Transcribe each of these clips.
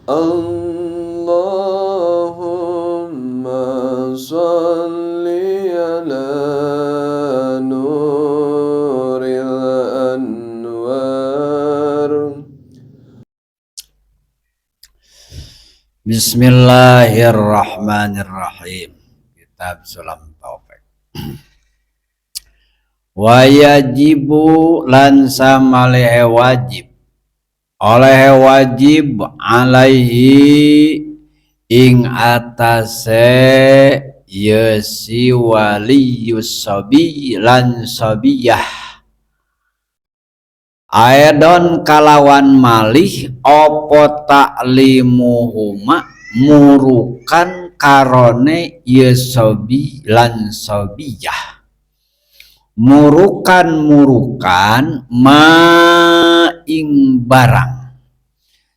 اللهم صل على نور الأنوار. Bismillahirrahmanirrahim. Kitab Sulam Taufik. Wayajibu lan samalehe wajib, oleh wajib, alaihi ing atase ye si waliyus sabi lan sabiyah, aidon kalawan malih, opo taklimuhuma murukan karone ye sabi lan sabiyah, murukan-murukan ma ing barang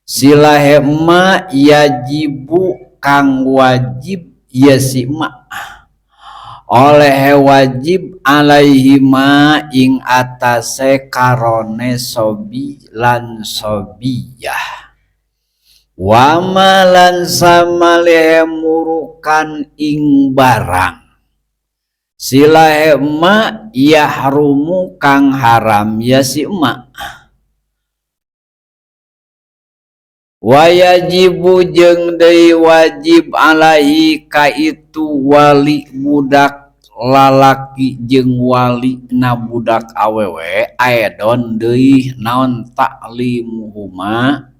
silahe ma yajibu kang wajib ya si ma, oleh wajib, alaihi ma ing atase karone sobi lan sobiyah, wa ma lan samalehe murukan ing barang silahe ma yahrumu kang haram ya si ma, wayajibu jeung deui wajib, alaihi ka itu wali budak lalaki jeung wali na budak awewe, aidon deui naon taklimuhuma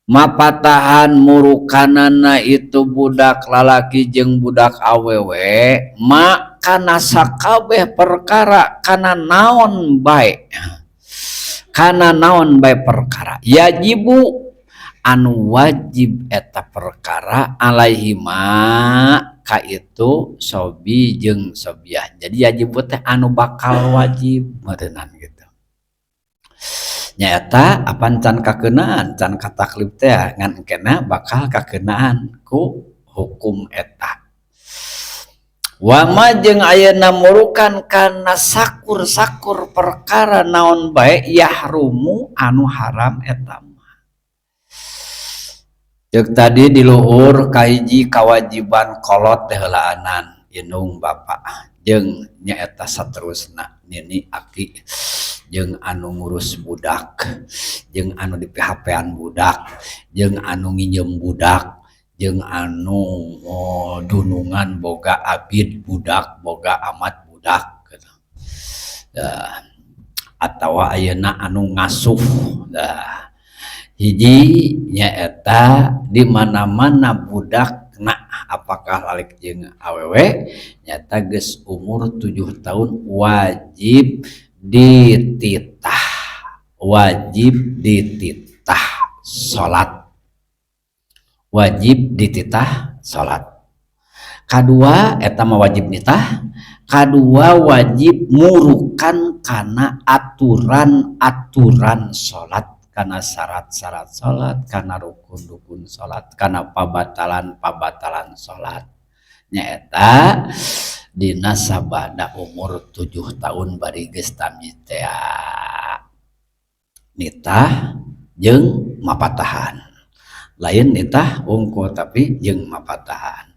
mapatahan murukanana itu budak lalaki jeung budak awewe, ma kana sakabeh perkara, kana naon bae, kana naon bae perkara yajibu anu wajib eta perkara, alaihi ma ka itu sobi jeung sobiah. Jadi yajib teh anu bakal wajib meureunnan gitu. Nyaeta apan can kakeunaan, can kataklif teh, ngan engkena bakal kakeunaan ku hukum eta. Wama jeung ayeuna murukan kana sakur-sakur perkara naon bae yahrumu anu haram eta mah. Ceuk tadi di luhur, kahiji kawajiban kolot teh heulaanan indung bapa jeung nyaeta saterusna nini aki jeung anu ngurus budak jeung anu di PHP-an budak jeung anu nginjem budak jeung anu, oh, dunungan boga abid budak, boga amat budak gitu. Dah. Atawa ayeuna anu ngasuh. Dah. Hiji nyaeta di mana-mana budak na apakah lalaki jeung awewe nyata geus umur 7 tahun wajib dititah, wajib dititah salat, wajib dititah salat. Kadua eta mah wajib nitah, kadua wajib murukan kana aturan-aturan salat, kana syarat-syarat salat, kana rukun-rukun salat, kana pabatalan-pabatalan salat. Nyaeta dina sabada umur 7 tahun bari geus tamyiz teh nitah jeung mapatahan. Lain nitah wungkul tapi jeung mapatahan.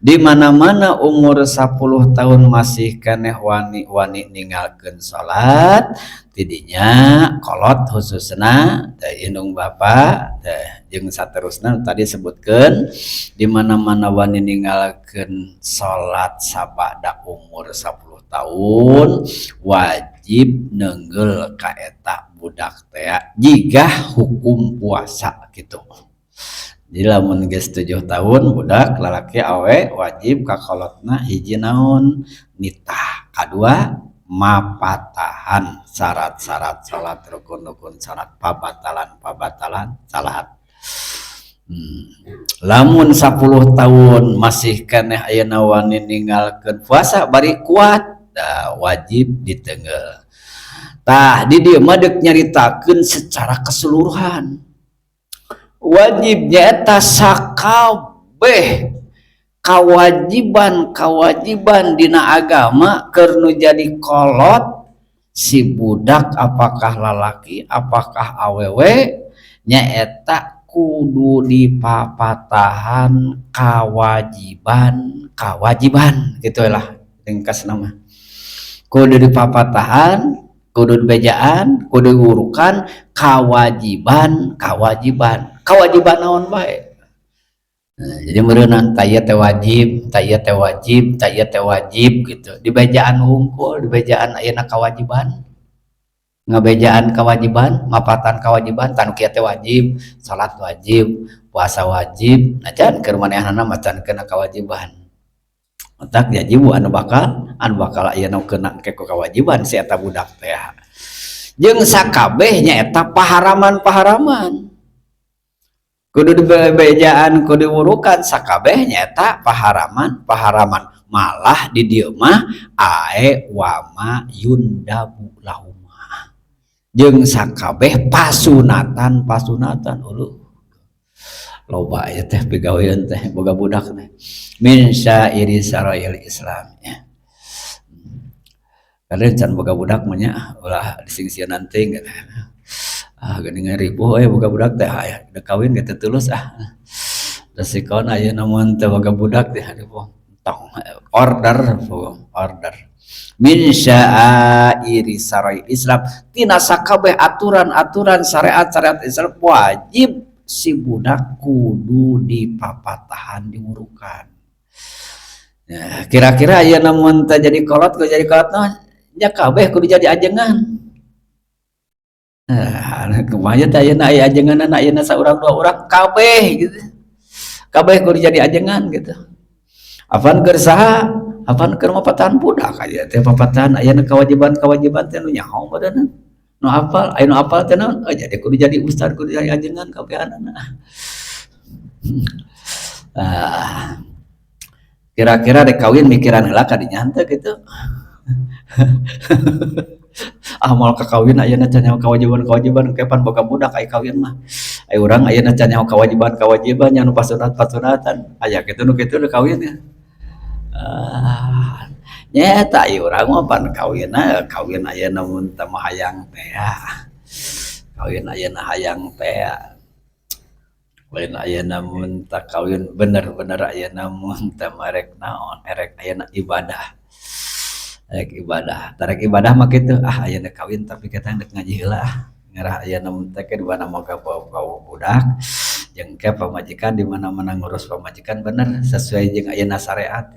Di mana-mana umur 10 tahun masih keneh wani-wani ninggalkeun salat, tidinya kolot khususna teh indung bapa teh jeung saterusna tadi sebutkeun, di mana-mana wani ninggalkeun salat sabada umur 10 tahun wajib nenggel ka eta budak teh jiga hukum puasa gitu. Jadi lamun geus 7 tahun budak lalaki awe wajib ka kolotna hiji naon nitah, kadua mapatahan syarat-syarat salat, rukun-rukun salat, pabatalan-pabatalan salat. Lamun 10 tahun masih keneh ayeuna wani ninggalkeun puasa bari kuat, dah wajib ditenggel. Tah di dieu mah deuk nyaritakeun secara keseluruhan. Wajibnya eta sakabeh kawajiban-kawajiban dina agama keur nu jadi kolot si budak apakah lalaki apakah awewe nyaeta. kudu dipapatahan kewajiban kewajiban gitu lah ringkas nama kudu dipapatahan kudu dibejaan kudu diwurukan kewajiban kewajiban kewajiban naon bae. Nah, jadi meureunan tah ieu teh wajib, tah ieu teh wajib, tah ieu teh wajib gitu. Dibejaan hungkul, dibejaan ayeuna kewajiban. Ngabejaan kewajiban, mapatan kewajiban, tah nu kieu teh wajib, salat wajib, puasa wajib. Nah can keur manehanna mah can kena kewajiban. Otak yajibu anu bakal ayeuna kena ke kewajiban si eta budak teh. Jeung sakabeh nya eta paharaman-paharaman. Kudu dibejaan kudu diwurukan sakabeh nyaeta paharaman paharaman malah di dieu mah ae wama yundabu lahuma jeung sakabeh pasunatan pasunatan uluh loba ieu teh pigaweun teh boga budak teh min syairi sarail Islam ya. Kalian can boga budak mah nya ulah disingsieunan teuing gitu. Ah geuningan ribuh we boga budak teh aya udah kawin ge teu tulus ah. Resikona ayeuna mun teu boga budak teh ribuh tong order order min syairi sarail Islam tina sakabeh aturan-aturan syariat-syariat Islam wajib si budak kudu dipapatahan diwurukan. Nah, kira-kira ayeuna mun teu jadi kolot kudu jadi kolot mah nya kabeh kudu jadi ajengan. Nah, kumaha teh ayeuna aya ajenganna ayeuna saurang dua urang kabeh gitu. Kabeh kudu jadi ajengan gitu. Apan keur saha? Apan keur mapatahan budak aya teh papatahan ayeuna kewajiban-kewajiban teh nu nyaho badanna. Nu apal, aya nu apal teh naon? Oh, jadi kudu jadi ustad, kudu jadi ajengan kabehanana. Ah. Kira-kira rek kawin mikiran heula ka dinya henteu kitu. Ah moal kakawin ayeuna can nyaho kewajiban-kewajiban ke pan boga budak aya kawin mah. Aya urang ayeuna can nyaho kewajiban-kewajiban nya nu pasunat-pasunatan aya kitu nu kitu nu kawin ya. Ah nyaeta ieu urang mah pan kawinna kawin ayeuna mun teu mah hayang teh. Kawin ayeuna hayang teh. Lain ayeuna mun teu kawin bener-bener ayeuna mun teu mah erek naon erek ayeuna ibadah. Rek ibadah, tarek ibadah mah kitu ah ayeuna kawin tapi kita rek ngaji heula ah. Ngarah ayeuna mun teh di mana moga budak jeung ke pamajikan di mana-mana ngurus pamajikan bener sesuai jeung ayeuna syariat.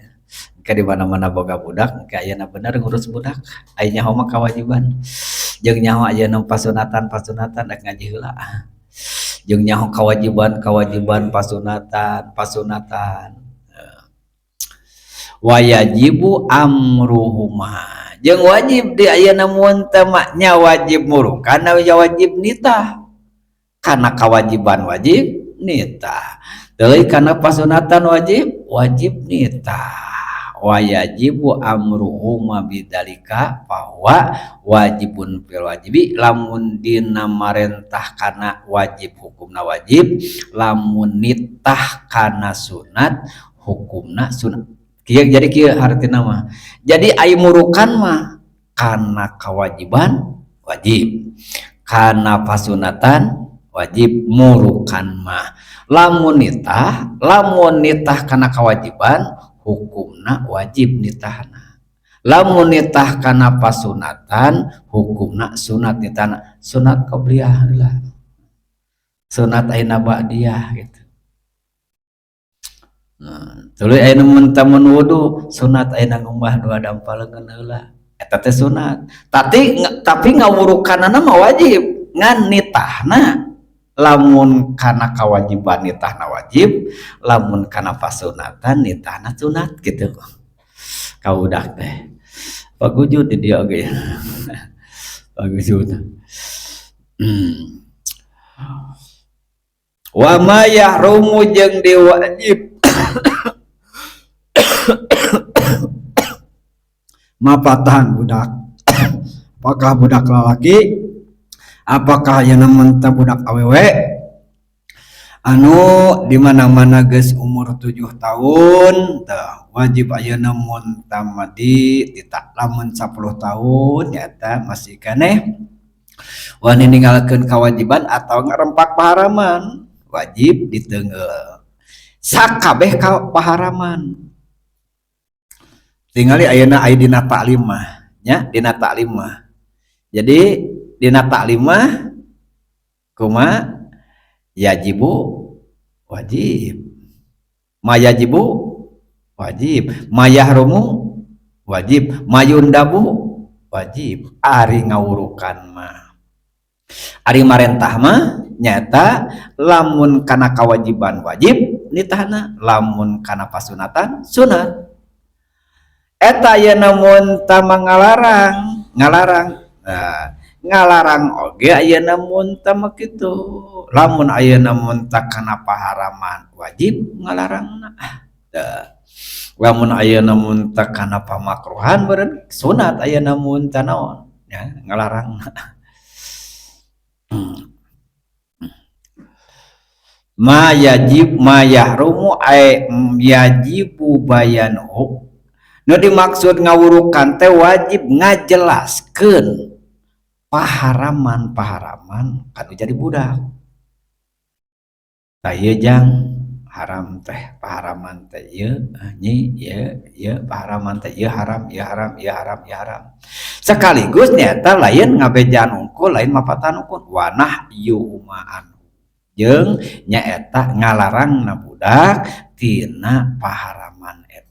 Ke di mana-mana boga budak ke ayeuna bener ngurus budak. Aya nyaho mah kewajiban. Jeung nyaho ayeuna pasunatan-pasunatan rek ngaji heula. Jeung nyaho kewajiban-kewajiban pasunatan, pasunatan. Wayajibu amruhuma jeung wajib di ayeuna mun teu mah nya wajib murukan wajib nitah kana kewajiban wajib nitah deui kana pasunatan wajib wajib nitah wayajibu amruhuma bidzalika bahwa wajibun fil wajibi lamun dina marentah kana wajib hukumna wajib lamun nitah kana sunat hukumna sunat. Kieu jadi kieu hartina mah. Jadi ai murukan mah kana kewajiban wajib, kana pasunatan wajib murukan mah. Lamun nitah kana kewajiban hukumna wajib nitahna. Lamun nitah kana pasunatan hukumna sunat nitahna, sunat qobliyah lah. Sunat ayeuna ba'diyah gitu. Nah, tuluy aya nu mun tamun wudu sunat ayeuna ngumbah dua dampal leungeun heula eta teh sunat tapi ngawurukanana mah wajib ngan nitahna lamun kana kewajiban nitahna wajib lamun kana pasunatan nitahna sunat gitu kaudak teh pagujud di dieu oge pagujud. Wa ma yahrumu jeung diwajib mapatahan budak apakah budak lalaki apakah yang mentah budak awewe anu di mana-mana geus umur 7 tahun tah wajib ayeuna mun tamadi lamun 10 tahun nyata masih keneh wani ninggalkeun kewajiban atau ngarempak paharaman Wajib diteungeul sakabeh ka paharaman. Tingali ayeuna aya dina taklim mah nya, dina taklim mah. Jadi dina taklim mah kumaha? Yajibu wajib, ma yajibu wajib, ma yahrumu wajib, ma yundabu wajib. Ari ngawurukan mah, ari marentah mah nyata lamun kana kewajiban wajib nitahna, lamun kana pasunatan sunat. Eta ayeuna mun tama ngalarang, ngalarang, nah, ngalarang oge ayeuna mun tama kitu. Lamun ayeuna mun kana paharaman wajib ngalarangna. Tah, lamun ayeuna mun kana pamakruhan beureun sunat ayeuna mun naon ya ngalarangna. Ma yajib ma yahrumu ay yajibu bayanuhu. Nu dimaksud ngawurukan teh wajib ngajelaskeun paharaman-paharaman kanu jadi budak. Tah, ieu jang haram teh, paharaman teh ieu nyi, ieu ieu paharaman teh ieu haram, ieu haram, ieu haram, ieu haram. Sekaligus nyata lain ngabejaan unggul, lain mapatan unggul, wa nahyuhuma anhu, jeung nyaeta ngalarangna budak tina paharaman eta.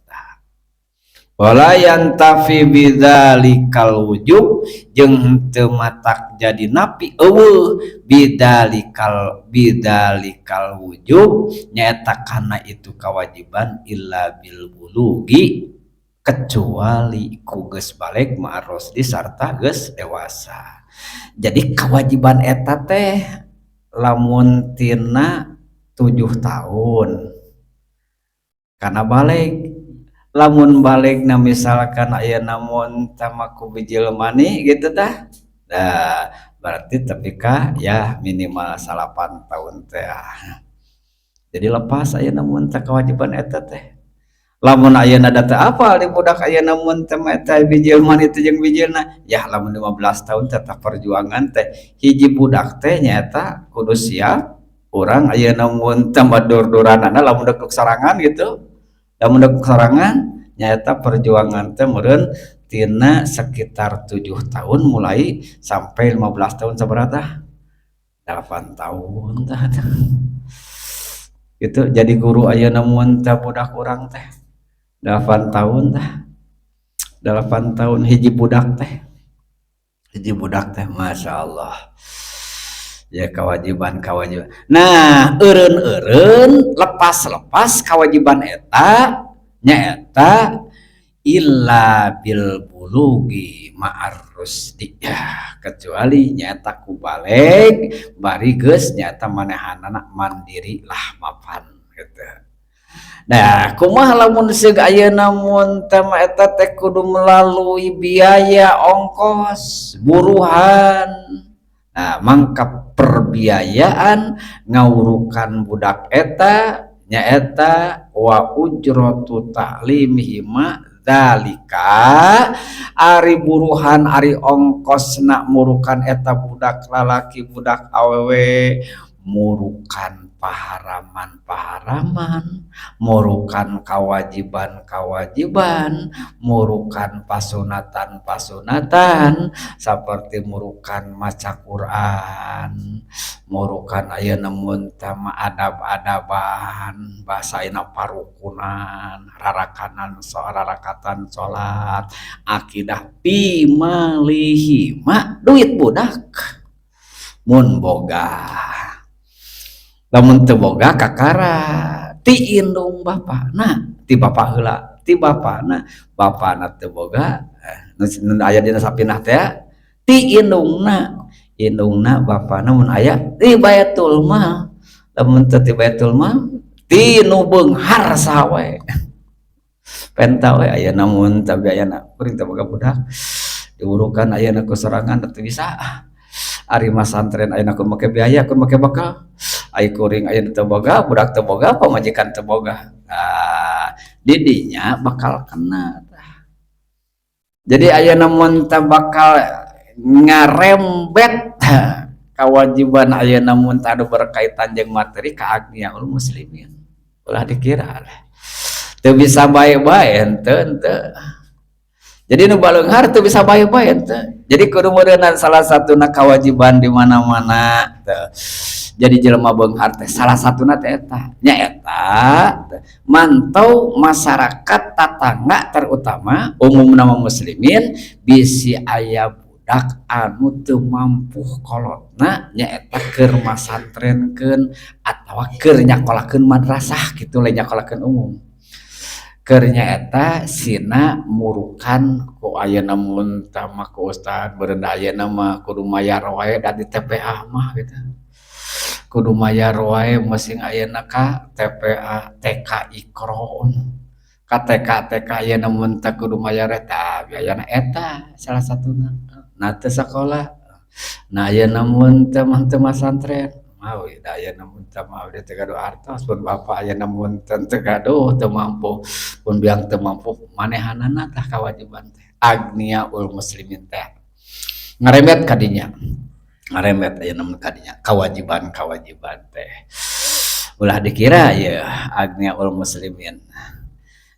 Wala yantafi bidzalikal wujub, jeung henteu matak jadi napi euweuh bidzalikal bidzalikal wujub, nyaeta kana itu kewajiban, illa bil bulugi, kecuali ku geus balig, ma'ar rusdi, sarta geus dewasa. Jadi kewajiban eta teh lamun tina 7 tahun karena balig. Lamun baligna misalkan aya namun tama ku bijil mani gitu tah. Nah, berarti tapi ka ya minimal 9 tahun teh. Jadi lepas aya namun teh kewajiban eta teh. Lamun ayeuna data apa di budak ayeuna mun teh eta bijil mani teh jeung bijilna ya, lamun 15 tahun tetap perjuangan teh hiji budak teh nyaeta kudu siap urang ayeuna mun tambah dur-duranana. Lamun dek sarangan gitu, lamun dek sarangan nyaeta perjuangan teh meureun tina sekitar 7 tahun mulai sampai 15 tahun. Sabaraha? 8 tahun tah gitu. Jadi guru ayeuna mun teh budak urang teh 8 tahun tah, 8 tahun hiji budak teh, hiji budak teh. Masya Allah ya, kewajiban kewajiban. Nah, eureun-eureun lepas-lepas kewajiban eta nyaeta illa bil bulugi ma'ar rusdi ya, kecuali nyaeta ku balig bari geus nyaeta manehanana mandiri lah, mapan gitu. Nah, kumaha lamun seug ayeuna mun tema eta teh kudu melalui biaya ongkos buruhan? Nah, mangka perbiayaan ngawurukan budak eta nyaeta wa ujratu ta'limihima dzalika, ari buruhan, ari ongkosna murukan eta budak lalaki, budak awewe, murukan paharaman-paharaman, murukan kewajiban-kewajiban, murukan pasunatan-pasunatan, seperti murukan maca Quran, murukan ayeuna mun tama adab-adaban, bahasa ayeuna parukunan, rarakanan, rarakatan salat, akidah, pimalihima duit budak mun boga. Lamun teu boga kakara ti indung bapana, ti bapak heula, ti bapana. Bapana teu boga, nu aya dina sapinah teh ti indungna, indungna bapana mun aya ti baitul mal. Lamun teu ti baitul mal, ti nu beunghar saha wae, penta we. Aya namun tapi ayana kuring teu boga budak diurukan ayeuna ku sorangan teu bisa. Ari masantren ayeuna ku make biaya, ku make bekal. Ai kuring ayeuna teu boga budak, teu boga pamajikan, teu boga. Nah, didinya bakal kena. Jadi ayeuna mun teh bakal ngarembet. Kewajiban ayeuna mun anu berkaitan jeung materi ka agniyaul muslimin. Ulah dikira lah. Teu bisa bae-bae henteu henteu. Jadi nu baleunghar teu bisa bae-bae henteu. Jadi kudu meureunan salah satuna kewajiban di mana-mana teu. Jadi jelema beunghar teh salah satuna teh eta. Nya eta mantau masyarakat tatangga, terutama umumna mah muslimin, bisi aya budak anu teu mampu kolotna, nyaeta keur masantrenkeun atawa keur nyakolakeun madrasah kitu, lain nyakolakeun umum, keur nyaeta sina murukan ku ayeuna mun tah mah ku ustad beureun ayeuna mah kudu mayar wae da di TPA mah gitu, kudu mayar wae masing ayeuna ka TPA, TK Iqro, ka TK TK ayeuna mun teh kudu mayar eta biayana, eta salah satuna. Nah, teu sakola, nah ayeuna mun teh mah teu masantren mau da ayeuna mun teh mah abdi teu gaduh artos, pun bapa ayeuna mun teu gaduh, teu mampu, pun biang teu mampu manehanana. Tah, kawajiban teh agniyaul muslimin teh ngarembet kadinya, ngarembet ayeuna mun kadinya kewajiban-kewajiban teh. Ulah dikira ya agniyaul muslimin.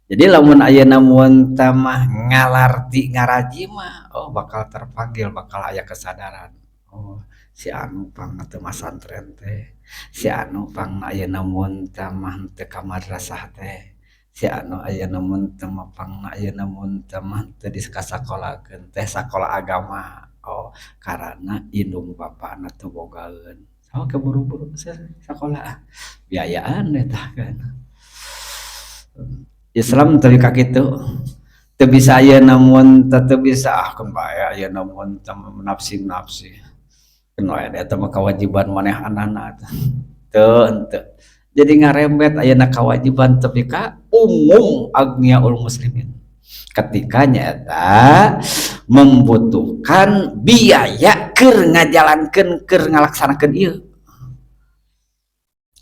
Jadi lamun ayeuna mun teh mah ngalarti ngaraji mah, oh, bakal terpanggil, bakal aya kesadaran, oh, si anu pang teu masantren teh, si anu pang ayeuna mun teh mah teu ka madrasah teh, si anu ayeuna mun teh mah pang ayeuna mun teh mah teu disakolakeun teh sakola agama, oh, karana indung bapana teu bogaeun. Oh, keburu-buru sakola ah biayaan eta kan. Islam teu ka kitu, teu bisa ayeuna mun teu bisa, ah, keun bae ayeuna mun teh nafsi-nafsi keun wae, eta mah kewajiban manehanana teu henteu. Jadi ngarembet ayeuna kewajiban tepi ka umum agniyaul muslimin ketika nyaeta membutuhkan biaya keur ngajalankeun, keur ngalaksanakeun ieu,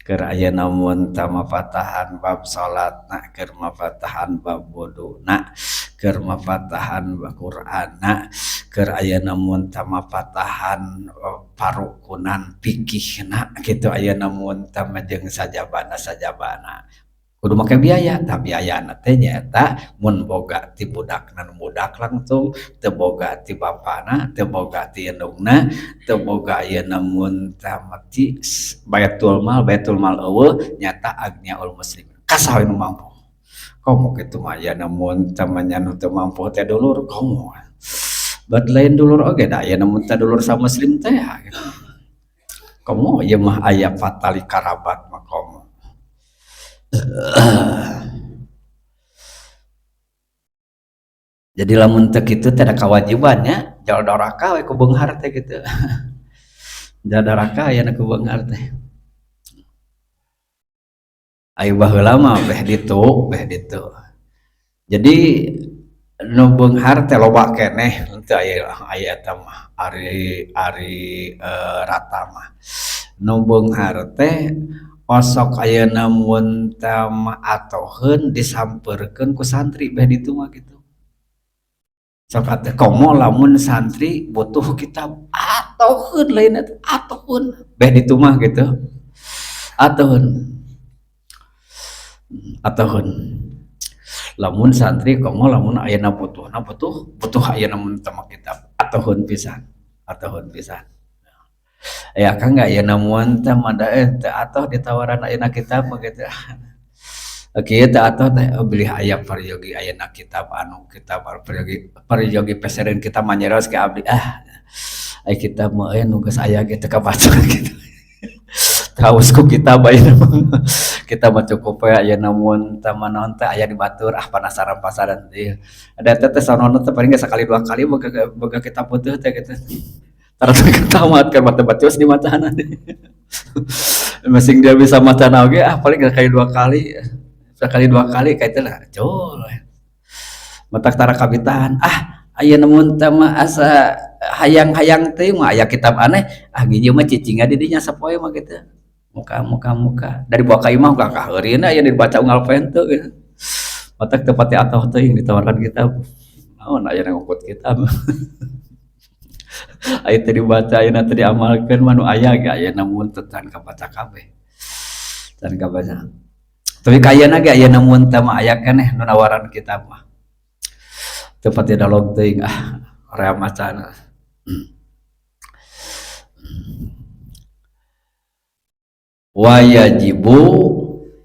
keur ayeuna mun teh mapatahan bab salatna, keur mapatahan bab wuduna, keur mapatahan bab Qur'anna, keur ayeuna mun teh mapatahan parukunan fikihna kitu, ayeuna mun teh mah jeung sajabana sajabana kudu make biaya. Tah, biayana teh nyaeta mun boga ti budakna, nu budak langsung, teu boga ti bapana, teu boga ti indungna, teu boga ayeuna mun teh ti baitul mal, baitul mal euweuh, nyata agniyaul muslimin ka saha we nu mampu. Komo kitu mah ayeuna mun teh mah nya nu teu mampu teh dulur, komo bad lain dulur oge da ayeuna mun teh dulur samuslim teh gitu. Komo ieu mah aya patali karabat mah komo. Jadi lamun teu kitu teh ada kewajibannya jauh doraka we ku beunghar teh kitu, jauh doraka ayeuna ku beunghar teh. Ayo, baheula mah beh ditu, beh ditu. Jadi nu beunghar teh loba keneh henteu aya aya eta mah ari ari rata mah. Nu beunghar teh osok ayeuna mun teh mah atoheun disampeurkeun ku santri beh ditu mah kitu. Sok atuh komo lamun santri butuh kitab, atoheun lain eta, atoheun beh ditu mah kitu. Atoheun. Atoheun. Lamun santri komo lamun ayeuna butuhna butuh butuh ayeuna mun teh mah kitab, atoheun pisan, atoheun pisan. Ya kan enggak ayeuna mun teh mah da teu atoh ditawaran ayeuna kitab mah kitu. Kieu teh atoh teh, oh, bilih aya peryogi ayeuna kitab anu kitab peryogi peryogi pesereun kitab mah nyeros ke abdi, ah, aya kitab mah euy nu geus aya ge teu kabaca kitu. Teu haus ku kitab ayeuna mah. Kitab mah cukup we ayeuna mun teh mah naon teh aya di batur, ah, panasaran-pasaran ieu. Da eta teh sonono teh paling ge sakali dua kali boga boga kitab butuh teh kitu. Tara tamat kan mata bacos di macana. Masing dia bisa macana oge, ah, paling sekali dua kali. Sekali dua kali kayak itu lah, cul. Matak tara kabitaan. Ah, ayeuna mun teh mah asa hayang-hayang teh mah aya kitab aneh, ah, nginjem mah cicing di dinya sapoe mah kitu. Muka muka muka. Dari buah ka imah ka kaheurieuna aya dibaca unggal poe henteu gitu. Matak teu pati atoh teuing ditawarkan kitab. Naon aya ngukut kitab. Aya teu dibaca, ayeuna teu diamalkeun mah nu aya ge ayeuna mun teu can kabaca kabeh. Can kabaca. Tapi kayana ge ayeuna mun teu mah aya keneh nu nawaran kitab mah. Teu pati dolog teuing ah rea macana. Wa yajibu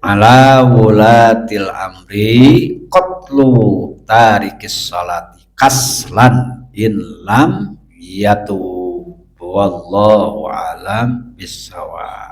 ala wulatil amri qatlu tarikis salati kaslan in lam yatub wallahu alam bisawab.